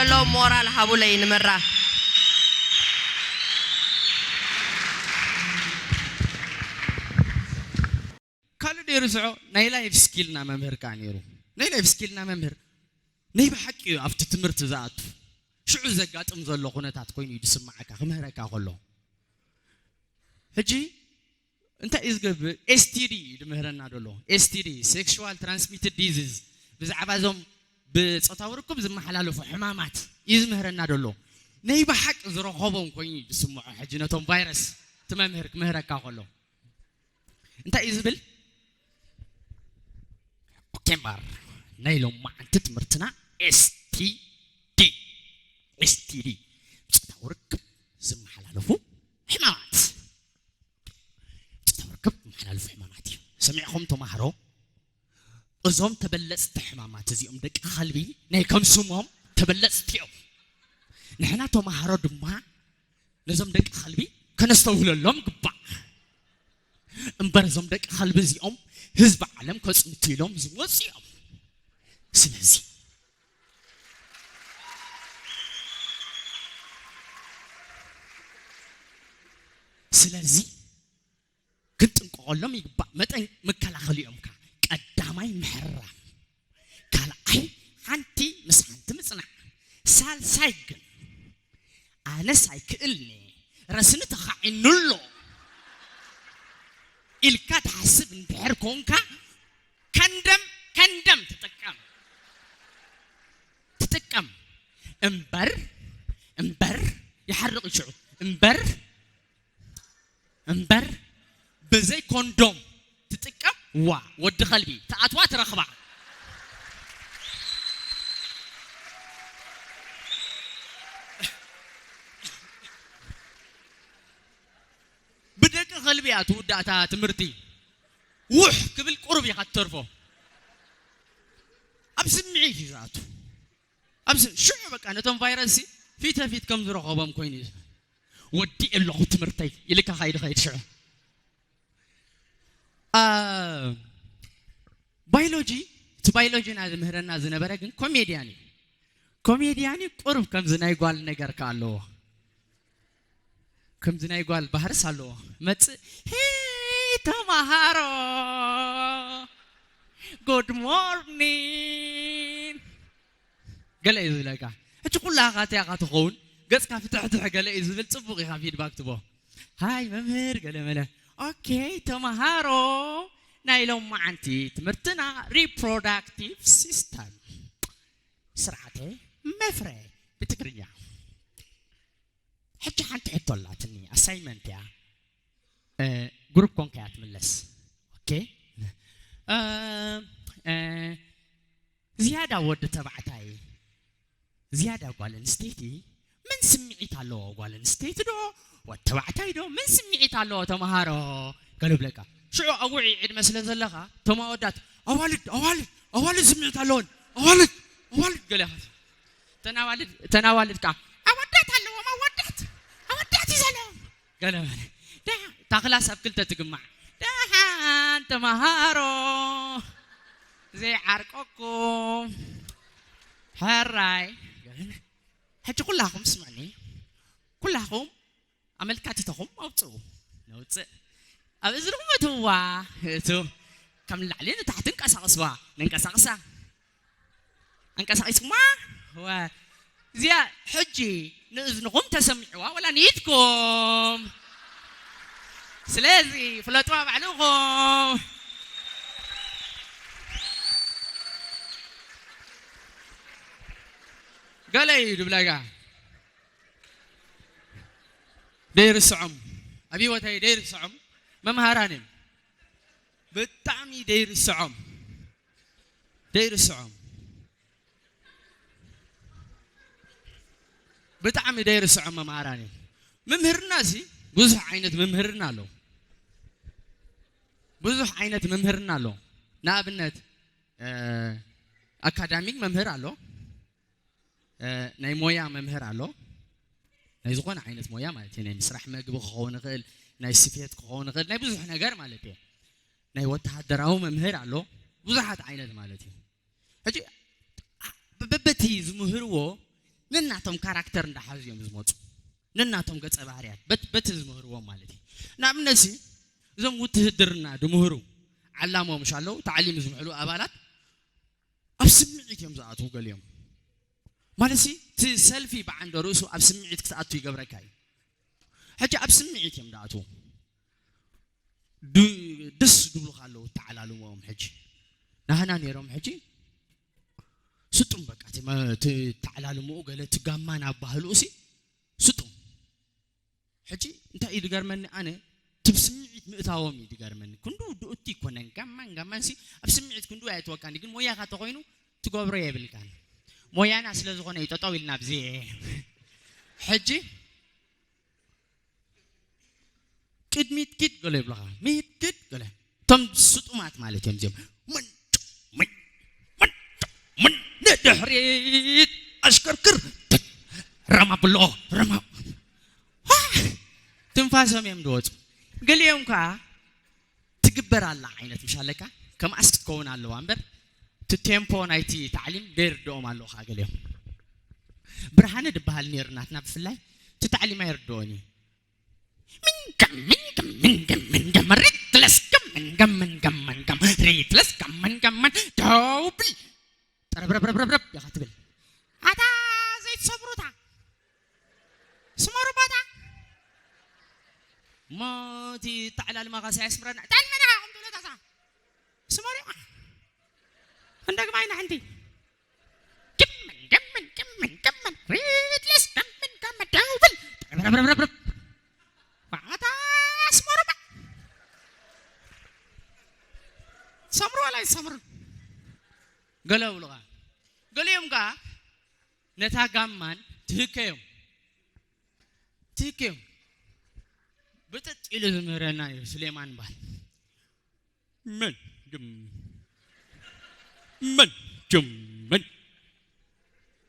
ሎ ሞራል ሃቡለይ ንምራ። ካልእ ደይሩ ስዖ ናይ ላይፍ ስኪልና መምህር ከኣ ነይሩ። ናይ ላይፍ ስኪልና መምህር ናይ ብሓቂ እዩ ኣብቲ ትምህርቲ ዝኣቱ። ሽዑ ዘጋጥም ዘሎ ኩነታት ኮይኑ እዩ ዝስምዓካ፣ ክምህረካ ከሎ። ሕጂ እንታይ እዩ ዝገብር? ኤስቲዲ እዩ ዝምህረና ዘሎ። ኤስቲዲ፣ ሴክሹዋል ትራንስሚትድ ዲዚዝ፣ ብዛዕባ እዞም ብጾታዊ ርክብ ዝመሓላለፉ ሕማማት እዩ ዝምህረና ዘሎ። ናይ ብሓቂ ዝረኸቦም ኮይኑ እዩ ዝስምዖ። ሕጂ ነቶም ቫይረስ እቲ መምህር ክምህረካ ከሎ እንታይ እዩ ዝብል? ኦኬ እምበር ናይ ሎማዓንቲ ትምህርትና ኤስቲዲ፣ ኤስቲዲ፣ ብጾታዊ ርክብ ዝመሓላለፉ ሕማማት፣ ብጾታዊ ርክብ ዝመሓላለፉ ሕማማት እዩ። ሰሚዕኹም ተማሃሮ? እዞም ተበለጽቲ ሕማማት እዚኦም ደቂ ከልቢ ናይ ከም ስሞም ተበለጽቲ እዮም። ንሕና ተማሃሮ ድማ ነዞም ደቂ ከልቢ ከነስተውህለሎም ግባእ። እምበር እዞም ደቂ ከልቢ እዚኦም ህዝቢ ዓለም ከጽንቱ ኢሎም ዝመጹ እዮም። ስለዚ ስለዚ ክንጥንቀቐሎም ይግባእ። መጠን መከላኸሊኦም ከ ቀዳማይ ምሕራም፣ ካልኣይ ሓንቲ ምስ ሓንቲ ምጽናዕ፣ ሳልሳይ ግን ኣነስ ኣይክእልኒ ረስኒ ተኻዒኑ ኣሎ ኢልካ ትሓስብ እንድሕር ኮንካ ከንደም ከንደም ትጥቀም ትጥቀም እምበር እምበር ይሓርቕ ይሽዑ እምበር እምበር ብዘይ ኮንዶም ትጥቀም ዋ ወዲ ከልቢ ትኣትዋ ትረኽባ። ብደቂ ከልቢ እያ ትውዳእ እታ ትምህርቲ። ውሕ ክብል ቁሩብ ኢኻ ትተርፎ። ኣብ ስምዒት እዩ ዝኣቱ። ኣብ ስ- ሽዑ በቃ ነቶም ቫይረስ ሲ ፊት ለፊት ከም ዝረኸቦም ኮይኑ እዩ። ወዲእ ኣለኹ ትምህርተይ ኢልካ ካይድ ኸይድ ሽዑ። አ፣ ባዮሎጂ፣ እቲ ባዮሎጂና ዝምህረና ዝነበረ ግን ኮሜድያን እዩ። ኮሜድያን እዩ፣ ቁሩብ ከምዚ ናይ ጓል ነገር ከ ኣለዎ። ከምዚ ናይ ጓል ባህርስ ኣለዎ። መጽእ፣ "ሄይ ተማሃሮ፣ ጉድ ሞርኒንግ" ገለ እዩ ዝብለካ። ሕጂ ኩላኻ እቲኣ ኢኻ ትኸውን፣ ገጽካ ፍትሕትሕ ገለ እዩ ዝብል፣ ጽቡቕ ኢኻ ፊድባክ ትቦ። "ሃይ መምህር" ገለ መለ። ኦኬ ተማሃሮ፣ ናይ ሎማዓንቲ ትምህርትና ሪፕሮዳክቲቭ ሲስተም፣ ስርዓተ መፍረ ብትግርኛ። ሕጂ ሓንቲ ሕቶ ኣላትኒ፣ ኣሳይመንት እያ። እ፣ ግሩፕ ኮንካ እያ ትምለስ። ኦኬ። እ፣ እ፣ ዝያዳ ወዲ ተባዕታይ፣ ዝያዳ ጓል ኣንስተይቲ፣ ምን ስምዒት ኣለዎ? ጓል ኣንስተይቲ ዶ? ወዲ ተባዕታይ ዶ? ምን ስምዒት ኣለዎ? ተምሃሮ፣ ገለ ብለካ። ሽዑ ኣብ ውዑይ ዕድመ ስለ ዘለኻ፣ እቶም ኣወዳት፣ ኣዋልድ፣ ኣዋልድ፣ ኣዋልድ ስምዒት ኣለወን። ኣዋልድ፣ ኣዋልድ፣ ገለ ኢኻ። እተን ኣዋልድ፣ እተን ኣዋልድ ከኣ፣ ኣወዳት ኣለዎም፣ ኣወዳት፣ ኣወዳት እዩ ዘለዎም። ገለ በለ። ዳ-፣ እታ ክላስ ኣብ ክልተ ትግማዕ። ደሓን ተምሃሮ፣ ዘይዓርቀኩም። ሕራይ። ሕጂ ኩላኹም ስምዑኒ። ኩላኹም ኣመልካቲተኹም ኣውፅኡ። ነውፅእ። ኣብ እዝንኹም እትዋ። እቱ። ከም ንላዕሊ ንታሕቲ እንቀሳቕስዋ። ነንቀሳቕሳ። ኣንቀሳቒስኩማ? ወ-፣ እዚኣ ሕጂ ንእዝንኹም ተሰሚዕዋ ወላ ንኢድኩም? ስለዚ ፍለጥዋ ባዕልኹም። ገለ እዩ ድብለጋ። ደይርስዖም። ኣብ ህይወተይ ደይርስዖም መምሃራን እዮም። ብጣዕሚ ደይርስዖም። ደይርስዖም። ብጣዕሚ ደይርስዖም መምሃራን እዮም። መምህርና እዚ ብዙሕ ዓይነት መምህርና ኣሎ። ብዙሕ ዓይነት መምህርና ኣሎ። ንኣብነት፣ እ፣ ኣካዳሚክ መምህር ኣሎ። እ፣ ናይ ሞያ መምህር ኣሎ። ናይ ዝኾነ ዓይነት ሞያ ማለት እዩ። ናይ ምስራሕ መግቢ ክኸውን ይኽእል፣ ናይ ስፌት ክኸውን ይኽእል፣ ናይ ብዙሕ ነገር ማለት እዩ። ናይ ወተሃደራዊ መምህር ኣሎ። ብዙሓት ዓይነት ማለት እዩ። ሕጂ በ-፣ በ-፣ በቲ ዝምህርዎ ነናቶም ካራክተር እንዳሓዙ እዮም ዝመፁ። ነናቶም ገፀ ባህርያት በት በቲ ዝምህርዎም ማለት እዩ። ንኣብነት ሲ እዞም ውትህድርና ድምህሩ ዓላሞም ሻለው ታዕሊም ዝምዕሉ ኣባላት ኣብ ስምዒት እዮም ዝኣትዉ ገሊኦም። ማለት ሲ እቲ ሰልፊ ብዓንደ ርእሱ ኣብ ስምዒት ክትኣቱ ይገብረካ እዩ። ሕጂ ኣብ ስምዒት እዮም ዝኣትዉ። ዱ- ደስ ድብሉኻ ኣለዉ ተዓላልሞኦም። ሕጂ ናህና ነይሮም ሕጂ ስጡም በቃ እቲ መ- እቲ ተዓላልሞኡ ገለ እቲ ጋማ ናብ ባህልኡ ሲ ስጡም። ሕጂ እንታይ እዩ ድገርመኒ ኣነ እቲ ብስምዒት ምእታዎም እዩ ድገርመኒ። ክንዱ ድኡቲ ይኮነን ጋማን ጋማን ሲ ኣብ ስምዒት ክንዱ ኣይትወካኒ ግን ሞያኻ ተኮይኑ ትገብሮ የብልካን። ሞያና ስለ ዝኾነ እዩ ጠጠው ኢልና ኣብዚ ሕጂ ቅድሚት ኪድ ገለ ይብልኻ ሚድ ኪድ ገለ እቶም ስጡማት ማለት እዮም እዚኦም። ምን ምን ምን ምን ንድሕሪት ኣሽከርክር ረማ ብሎ ረማ ትንፋሶም እዮም ዝወፁ። ገሊኦም ከዓ ትግበር ኣላ ዓይነት ምሽ ኣለካ ከምኣስ ክትከውን ኣለዋ እምበር እቲ ቴምፖ ናይቲ ታዕሊም ዘይርድኦም ኣለዉ ከዓ ገሊኦም። ብርሃነ ድበሃል ነይሩ ናትና ብፍላይ እቲ ታዕሊም ኣይርድኦን እዩ። ምንገም ምንገም ምንገም ምንገም ሪትለስ ገም ምንገም ምንገም ምንገም ሪትለስ ገም ምንገም ምን ደውብል ጠረብረብረብረብ ኢኻ ትብል። ኣታ ዘይትሰብሩታ ስመሩ ባታ ሞቲ ተዕላልማኻ ሳያስምረና ጣልመና ከም ትብለታታ ስመሩ እንደግማይና ሓንቲ ግምን ግምን ግምን ግምን ሪትለስ ግምን ግምን ደውብል ረብረብረብረብ ዋዕታ ስመሩባ ሰምሩ ዋላ ይሰምሩ ገለ ብሉኻ ገሊኦም ከዓ ነታ ጋማን ትህከዮም ትህከዮም ብጥጥ ኢሉ ዝምህረና እዩ ስሌማን ባል ምን ጅም ምን ጅም ምን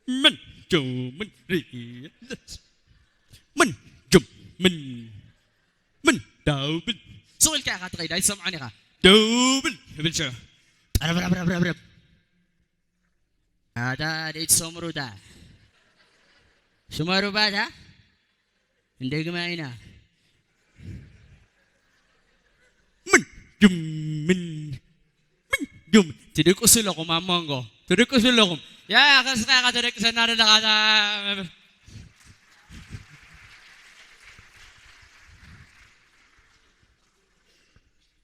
ምን ጅም ምን ሪለስ ምን ጅም ምን ምን ዳውብል ስቕ ኢልካ ኢኻ ትኸይድ ኣይትሰምዖን ኢኻ ደውብል ይብል ሽዑ ጠረብረብረብረብረብ ኣታ ደይት ሰምሩታ ስመሩባታ እንደግማ ኢና ምን ጅም ምን ምን ጅም ትድቅሱ ኣለኹም ኣብ መንጎ ትድቅሱ ኣለኹም ያ ከስኻ ኢኻ ተደቅሰና ዘለኻ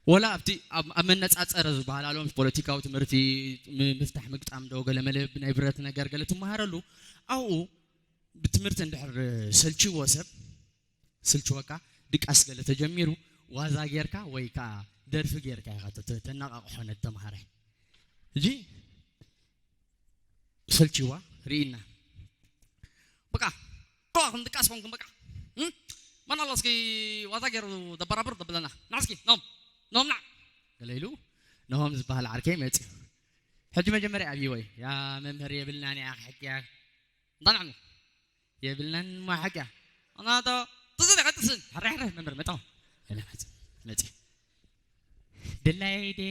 ወላ ኣብቲ ኣብ መነፃፀረ ዝበሃል ኣሎም ፖለቲካዊ ትምህርቲ ምፍታሕ ምግጣም ዶ ገለ መለ ናይ ብረት ነገር ገለ ትመሃረሉ ኣብኡ ብትምህርቲ እንድሕር ሰልችዎ ሰብ ስልችወካ ድቃስ ገለ ተጀሚሩ ዋዛ ጌርካ ወይ ከዓ ደርፊ ጌርካ ኢኻ ተነቃቕሖ ነቲ ተምሃራይ እጂ ሰልችዋ ርኢና በቃ በቃ ክንድቃስ ኮንኩም በቃ መን ኣሎ እስኪ ዋዛ ገይሩ ደበራብር ደብለና ና እስኪ ኖም ኖም ና ገለ ኢሉ ኖም ዝበሃል ዓርከይ መፅዩ ሕጂ መጀመርያ ኣብይወይ ያ መምህር የብልና ኒያ ክሕቅያ እንጣናዕኒ የብልናን ማሓቂያ ኣናቶ ትዝደ ቀጥስን ሕራሕረ መምህር መጣ መፅዩ ድላይ ደ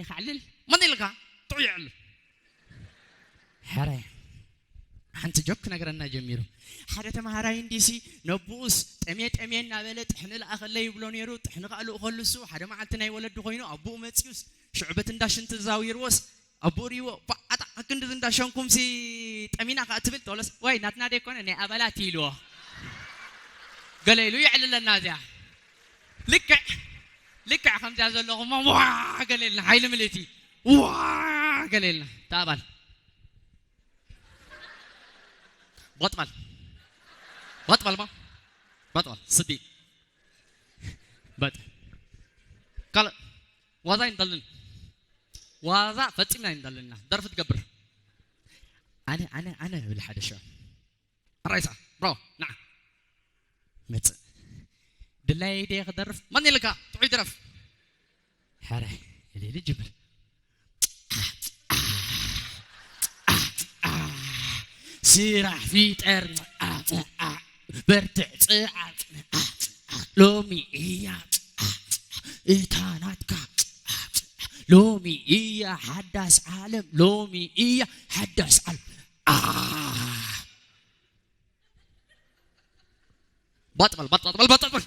ክዕልል መን ኢልካ ጥዑይ ይዕልል ሕረ ሓንቲ ጆክ ክነግረና ጀሚሩ ሓደ ተምሃራይ እንዲሲ ነብኡስ ጠሜ ጠሜ እናበለ ጥሕኒ ልኣኸለይ ይብሎ ነይሩ ጥሕኒ ከዓ ልእኸሉ እሱ ሓደ መዓልቲ ናይ ወለዲ ኮይኑ ኣቦኡ መፂኡስ ሽዕበት እንዳሽንቲ ዛዊርዎስ ኣቦኡ ሪእዎ ባዓጣ ክንድዚ እንዳሸንኩምሲ ጠሚና ከዓ ትብል ተበለስ ዋይ ናትና ደይኮነ ናይ ኣባላት ኢልዎ ገለ ኢሉ የዕልለና እዚኣ ልክዕ ልክዕ ከምዚኣ ዘለኹሞ ዋ ገለ ኢልና ሓይሊ ምልእቲ ዋ ገለ ኢልና ተኣባል ቦጥባል ቦጥባል ማ ቦጥባል ስዲ በጥ ካልእ ዋዛ ይንደልን ዋዛ ፈጺምና ይንደልና ደርፊ ትገብር ኣነ ኣነ ኣነ ብል ሓደ ሸ ኣራይሳ ብሮ ና መጽእ ድላይ ደ ክደርፍ መን ኢልካ ጥዑይ ድረፍ ሕረ እልል ጅብል ስራሕ ፊጠር በርትዕ ጽዓ ሎሚ እያ እታ ናትካ ሎሚ እያ ሓዳስ ዓለም ሎሚ እያ ሓዳስ ዓለም ባጥ በል፣ ባጥ፣ ባጥ በል፣ ባጥ በል።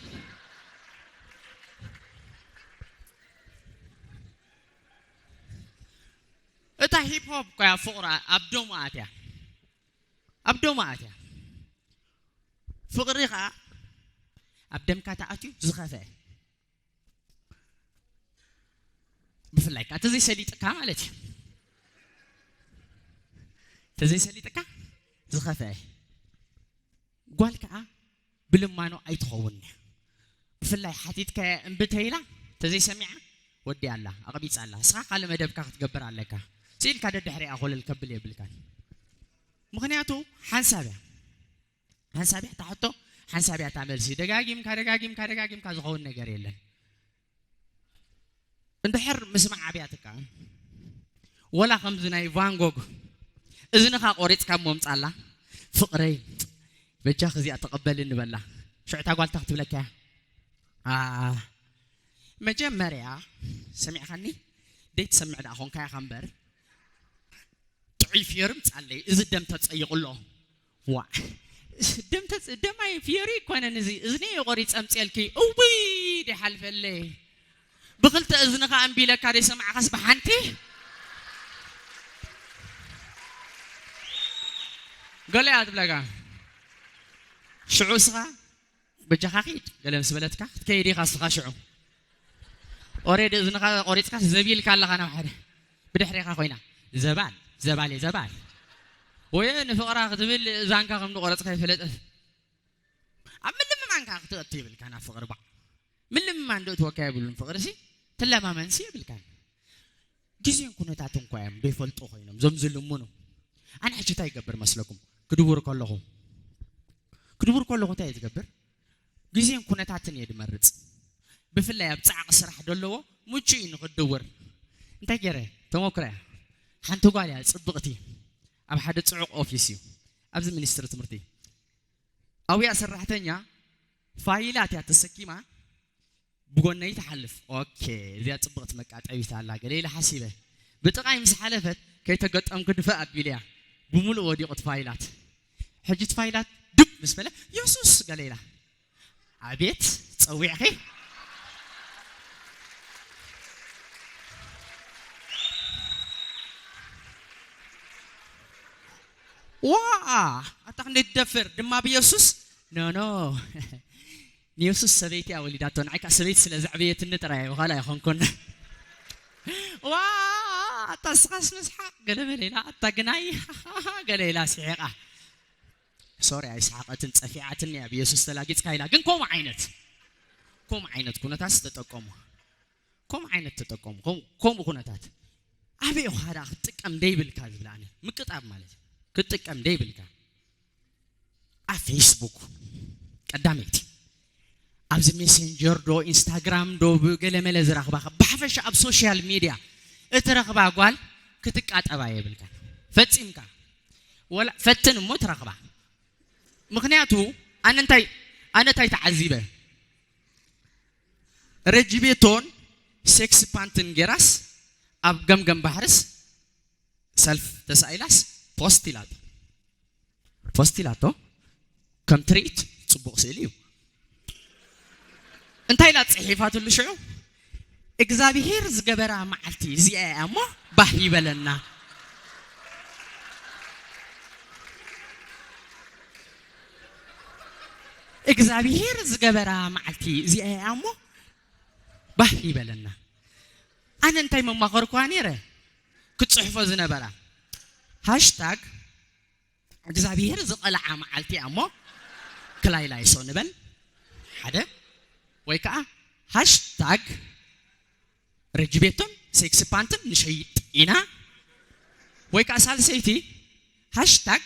እታ ሂፕ ሆፕ እኮ እያ ፍቕራ ኣብ ደሙ ኣትያ። ኣብ ደሙ ኣትያ። ፍቕሪ ኸኣ ኣብ ደምካ ተኣትዩ ዝኸፍአ። ብፍላይ ከኣ ተዘይሰሊጥካ ማለት እዩ። ተዘይሰሊጥካ ዝኸፍአ። ጓል ከኣ ብልማኖ ኣይትኸውን እያ። ብፍላይ ሓቲትካያ እምቢ ተይላ፣ ተዘይሰሚዓ፣ ወዲኣ ኣላ፣ ኣቕቢጻ ኣላ። ንስኻ ካልእ መደብካ ክትገብር ኣለካ። ስኢልካ ደድሕሪኣ ኮለል ከብል የብልካን። ምኽንያቱ ሓንሳብ እያ። ሓንሳብ እያ እታ ሕቶ፣ ሓንሳብ እያ እታ መልሲ። ደጋጊምካ፣ ደጋጊምካ፣ ደጋጊምካ ዝኸውን ነገር የለን። እንድሕር ምስማዕ ኣብያትካ፣ ወላ ከምዚ ናይ ቫንጎግ እዝንኻ ቆሪጽካ እሞ ምጻላ፣ "ፍቕረይ፣ በጃኺ እዚኣ ተቐበልኒ" በላ። ሽዑ እታ ጓል እንታይ ክትብለካ እያ? "ኣ፣ መጀመርያ ሰሚዕኻኒ? ደይትሰምዕ ደኣ ኾንካ ኢኻ እምበር፣ ጥዑይ ፍዮሪ ምጻለይ፣ እዚ ደም ተጸይቑ ኣሎ." "ዋዕ፣ ደም ተጽ-፣ ደም ኣይ ፍዮሪ ኣይኮነን እዚ፣ እዝነይ እዩ ቆሪጸ ኣምጽኤልኪ። እውይ፣ ደይሓልፈለይ። ብኽልተ እዝንኻ ኣንቢለካ ደይሰማዕኻስ ብሓንቲ?" ገለ እያ ትብለካ። ሽዑ እስኻ "በጃኻ ኪድ" ገለ ምስ በለትካ፣ ክትከይድ ኢኻ እስኻ ሽዑ። ኦሬዲ እዝንኻ ቆሪጽካ ዘቢልካ ኣለኻ ናብ ሓደ። ብድሕሬኻ ኮይና፣ "ዘባል፣ ዘባል እየ፣ ዘባል። ወይ ንፍቕራ" ክትብል እዛንካ ከም ዝቆረጽካ ይፈለጠት። ኣብ ምልምማንካ ክትእቱ ይብልካ ናብ ፍቕሪ ባዕ። ምልምማን ዶ እትወካ የብሉን ፍቕሪ ሲ፣ ትለማመን ሲ የብልካን። ግዜን ኩነታትን እኳ እዮም ዘይፈልጡ ኮይኖም፣ እዞም ዝልምኑ። ኣነ ሕጂ እንታይ ይገብር መስለኩም? ክድውር ከለኹ፣ ክድውር ከለኹ እንታይ እየ ዝገብር? ግዜን ኩነታትን እየ ድመርጽ። ብፍላይ ኣብ ጻዕቂ ስራሕ ደለዎ፣ ምቹእ እዩ ንኽድውር። እንታይ ገይረ? ተመክሮ እያ። ሓንቲ ጓል እያ፣ ጽብቕቲ። ኣብ ሓደ ጽዑቕ ኦፊስ እዩ። ኣብዚ ሚኒስትሪ ትምህርቲ። ኣብያ ሰራሕተኛ ፋይላት እያ ተሰኪማ፣ ብጎነይ ትሓልፍ። ኦኬ፣ እዚኣ ጽብቕቲ መቃጠቢት ኣላ፣ ገለ ኢለ ሓሲበ። ብጥቓይ ምስ ሓለፈት፣ ከይተገጠምኩ ድፍእ ኣቢለያ። ብምሉእ ወዲቑ እቲ ፋይላት። ሕጂ እቲ ፋይላት ድብ ምስ በለ፣ "የሱስ!" ገለ ኢላ። "ኣቤት፣ ጸዊዕኺ?" "ዋኣ፣ ኣታ ክንደይ ትደፍር ድማ ብየሱስ?" "ኖ፣ ኖ፣ ንየሱስ ሰበይቲ እያ ወሊዳቶ፣ ንዓይ ከኣ ሰበይቲ ስለ ዘዕበየትኒ ጥራይ እየ፣ ብኻልእ ኣይኮንኩን." "ዋኣ፣ ኣታ እስኻስ ምስሓቕ?" ገለ በለ ኢላ፣ ኣታ ግናይ፣ ገለ ኢላ ስሒቓ። ሶሪ፣ ኣይሰሓቐትን፣ ጸፊዓትኒ እያ፣ ብየሱስ ተላጊጽካ ኢላ። ግን ከምኡ ዓይነት፣ ከምኡ ዓይነት ኩነታት ዝተጠቀሙ፣ ከምኡ ዓይነት ተጠቀሙ፣ ከም-፣ ከምኡ ኩነታት። ኣበይ ኢኻ ደኣ ክትጥቀም ደይብልካ ዝብል ኣነ፣ ምቅጣብ ማለት እዩ። ክትጥቀም ደይብልካ። ኣብ ፌስቡክ ቀዳመይቲ፣ ኣብዚ ሜሴንጀር ዶ፣ ኢንስታግራም ዶ፣ ብገለመለ ዝረኽባኻ፣ ብሓፈሻ ኣብ ሶሻል ሚድያ እትረኽባ ጓል ክትቃጠባ የብልካ። ፈጺምካ። ወላ ፈትን እሞ ትረኽባ። ምኽንያቱ፣ ኣነ እንታይ፣ ኣነ እንታይ ተዓዚበ? ረጅቤቶን ሴክስ ፓንትን ጌራስ ኣብ ገምገም ባሕርስ ሰልፍ ተሳኢላስ ፖስት ኢላቶ። ፖስት ኢላቶ። ከም ትርኢት ጽቡቕ ስእሊ እዩ። እንታይ ኢላ ጽሒፋትሉ ሽዑ? "እግዚኣብሄር ዝገበራ መዓልቲ እዚኣ እያ እሞ ባህ ይበለና። እግዚኣብሄር ዝገበራ መዓልቲ እዚኣ እያ እሞ ባህ ይበለና።" ኣነ እንታይ መማኸርኩዋ ነይረ? ክትጽሕፎ ዝነበራ። ሃሽታግ እግዚኣብሄር ዝቐልዓ መዓልቲ እያ እሞ ክላይላይሶ ንበል። ሓደ። ወይ ከዓ ሃሽታግ ረጅቤቶን ሴክስ ፓንትን ንሸይጥ ኢና። ወይ ከዓ ሳልሰይቲ ሃሽታግ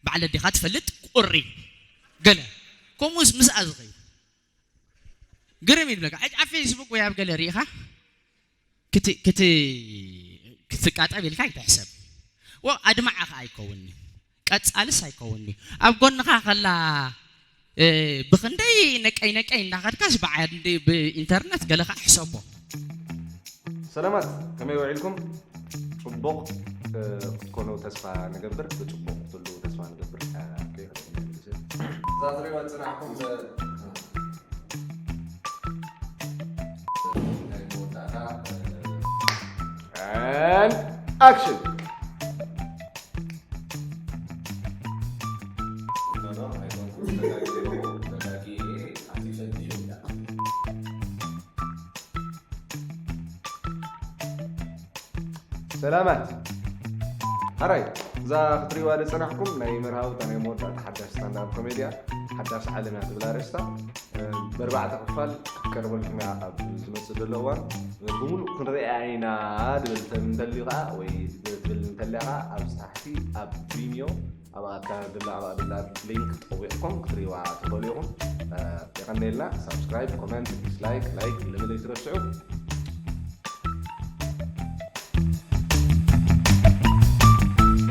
ባዕለ ዲኻ ትፈልጥ ቁሪ ገለ ከምኡስ ምስኣ ዝኸይድ ግርም ይብለካ። ኣብ ፌስቡክ ወይ ኣብ ገለ ርኢኻ ክት-፣ ክት-፣ ክትቃጠብ ኢልካ ኣይትሕሰብ። ወ-፣ ኣድማዒ ኸዓ ኣይከውን'ዩ። ቀጻልስ ኣይከውን'ዩ። ኣብ ጎንኻ ከላ፣ እ፣ ብኽንደይ ነቀይ ነቀይ እንዳኸድካስ ብዓንዲ ብኢንተርነት ገለ ኸዓ ሕሰቦ። ሰላማት፣ ከመይ ውዒልኩም? ጽቡቕ፣ እ፣ ክትኮኑ ተስፋ ንገብር። ብጽቡቕ ክትህልዉ ተስፋ ንገብር። እ፣ ከይፈለግኩም እዛ ትሪእዋ ዝጸናሕኩም ዘ-፣ ናይ መወዳእታ፣ እ፣ And action! ኖ፣ ኖ፣ ኣይኮንኩን። ተጋግየ፣ ተጋግየ፣ ኣርቲፊሻል ኢንተሊጀንስ። ሰላማት። ሓራይ፣ እዛ ክትሪእዋ ዝጸናሕኩም ናይ መርሃዊ እታ ናይ መወዳእታ ሓዳሽ ስታንዳርድ ኮሜድያ፣ ሓዳስ ዓለም እያ ትብል ኣርእስታ። እ፣ ብኣርባዕተ ክፋል ክትቀርበልኩም እያ ኣብ ዝመጽእ ዘሎ እዋን። እ፣ ብምሉእ ክንሪኣ ኢና ድብል እንተልዩ ከኣ ወይ ድብል እንተልያ ከኣ ኣብዚ ታሕቲ ኣብ ቪሚዮ ኣብ ኣካል ድላ ኣብ ኣድላ ሊንክ ጠዊቕኩም ክትሪእዋ ትኽእሉ ኢኹም። እ፣ የቐንየልና። ሳብስክራይብ፣ ኮመንት፣ ዲስላይክ፣ ላይክ ልምለይ ትረስዑ።